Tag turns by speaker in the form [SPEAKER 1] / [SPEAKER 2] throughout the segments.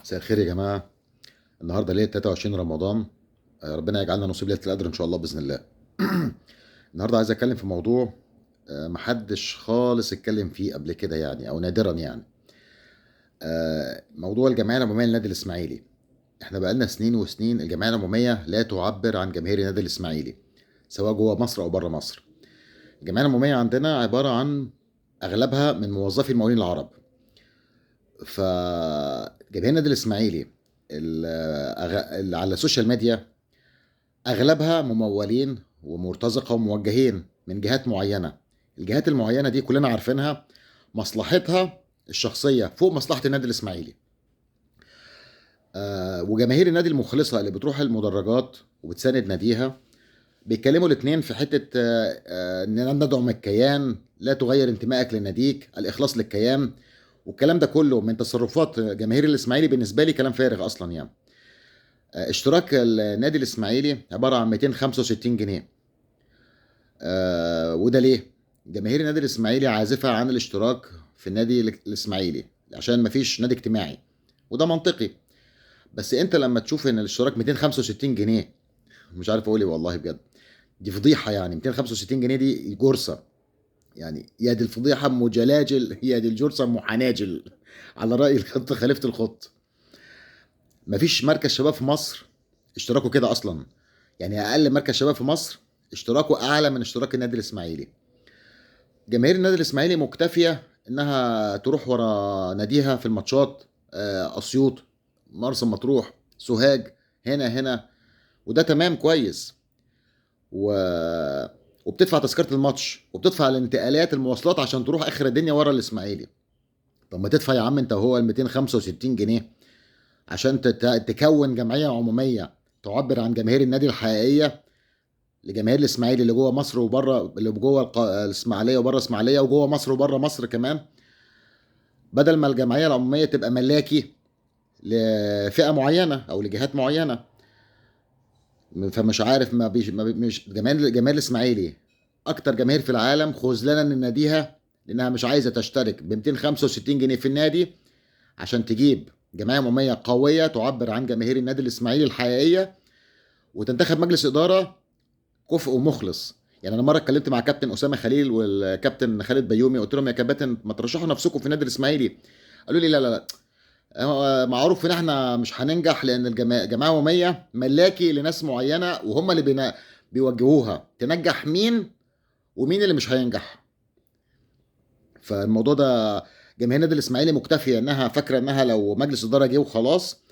[SPEAKER 1] مساء الخير يا جماعة. النهاردة ليلة 23 رمضان، ربنا يجعلنا نصيب ليلة القدر إن شاء الله بإذن الله. النهاردة عايز أتكلم في موضوع محدش خالص اتكلم فيه قبل كده يعني، أو نادرا يعني. موضوع الجمعية العمومية للنادي الإسماعيلي. احنا بقالنا سنين وسنين الجمعية العمومية لا تعبر عن جماهير النادي الإسماعيلي، سواء جوه مصر أو بره مصر. الجمعية العمومية عندنا عبارة عن أغلبها من موظفي المقاولين العرب. فجماهير النادي الإسماعيلي اللي على ال social media أغلبها ممولين ومرتزقة وموجهين من جهات معينة. الجهات المعينة دي كلنا عارفينها، مصلحتها الشخصية فوق مصلحة النادي الإسماعيلي. وجماهير النادي المخلصة اللي بتروح المدرجات وبتساند ناديها بيتكلموا الاتنين في حتة إننا ندعم الكيان، لا تغير انتمائك لناديك، الإخلاص للكيان، والكلام ده كله من تصرفات جماهير الإسماعيلي. بالنسبة لي كلام فارغ أصلا يعني. اشتراك النادي الإسماعيلي عبارة عن 265 جنيه. وده ليه؟ جماهير النادي الإسماعيلي عازفة عن الاشتراك في النادي الإسماعيلي عشان مفيش نادي اجتماعي، وده منطقي. بس انت لما تشوف ان الاشتراك 265 جنيه، مش عارف اقول ايه والله بجد، دي فضيحة يعني. 265 جنيه دي جرصة يعني، يا دي الفضيحة ام جلاجل، يا دي الجرصة ام حناجل، على رأي الخط خليفة الخط. مفيش مركز شباب في مصر اشتراكه كده اصلا يعني، اقل مركز شباب في مصر اشتراكه اعلى من اشتراك النادي الاسماعيلي. جماهير النادي الاسماعيلي مكتفية انها تروح ورا ناديها في الماتشات، اسيوط، مرسى مطروح، سوهاج، هنا هنا، وده تمام كويس. وبتدفع تذكرة الماتش وبتدفع الانتقالات المواصلات عشان تروح اخر الدنيا ورا الاسماعيلي. طب ما تدفع يا عم انت وهو ال 265 جنيه عشان تكون جمعية عمومية تعبر عن جماهير النادي الحقيقية، لجماهير الاسماعيلي اللي جوه مصر وبره، اللي جوه الاسماعيلية وبره الاسماعيلية، وجوه مصر وبره مصر كمان. بدل ما الجمعية العمومية تبقى ملاكي لفئة معينة او لجهات معينة. فمش عارف ما بيش، ما بي، مش جماهير الاسماعيلي اكتر جماهير في العالم خذلانا لناديها، لانها مش عايزه تشترك ب 265 جنيه في النادي عشان تجيب جمعية عموميه قوية تعبر عن جماهير النادي الاسماعيلي الحقيقية، وتنتخب مجلس ادارة كفء ومخلص. يعني انا مرة اتكلمت مع كابتن اسامة خليل والكابتن خالد بيومي، قلت لهم يا كباتن ما ترشحوا نفسكم في النادي الاسماعيلي. قالوا لي لا لا لا، معروف ان احنا مش هننجح، لان الجماعة العمومية ملاكي لناس معينة وهم اللي بيوجهوها تنجح مين ومين اللي مش هينجح. فالموضوع ده جماهير النادي الاسماعيلي مكتفية انها فاكره انها لو مجلس ادارة جه وخلاص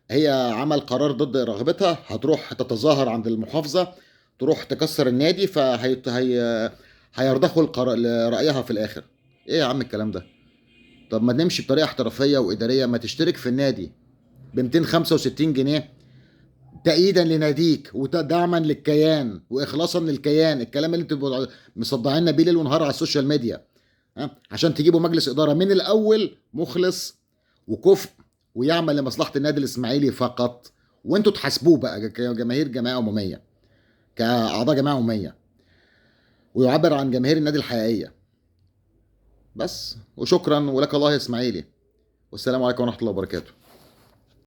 [SPEAKER 1] هي عمل قرار ضد رغبتها هتروح تتظاهر عند المحافظة، تروح تكسر النادي، فهي هيرضخوا لرايها في الاخر. ايه يا عم الكلام ده؟ طب ما نمشي بطريقة احترافية واداريه، ما تشترك في النادي ب 265 جنيه تأييدا لناديك ودعما للكيان واخلاصا للكيان، الكلام اللي انتوا مصدعيننا بيه ليل ونهار على ال social media، ها؟ عشان تجيبوا مجلس ادارة من الاول مخلص وكفء ويعمل لمصلحة النادي الاسماعيلي فقط، وانتوا تحاسبوه بقى كجماهير جمعية عموميه، كاعضاء جمعية عموميه، ويعبر عن جماهير النادي الحقيقية بس. وشكرا ولك الله يا اسماعيلي، والسلام عليكم ورحمة الله وبركاته.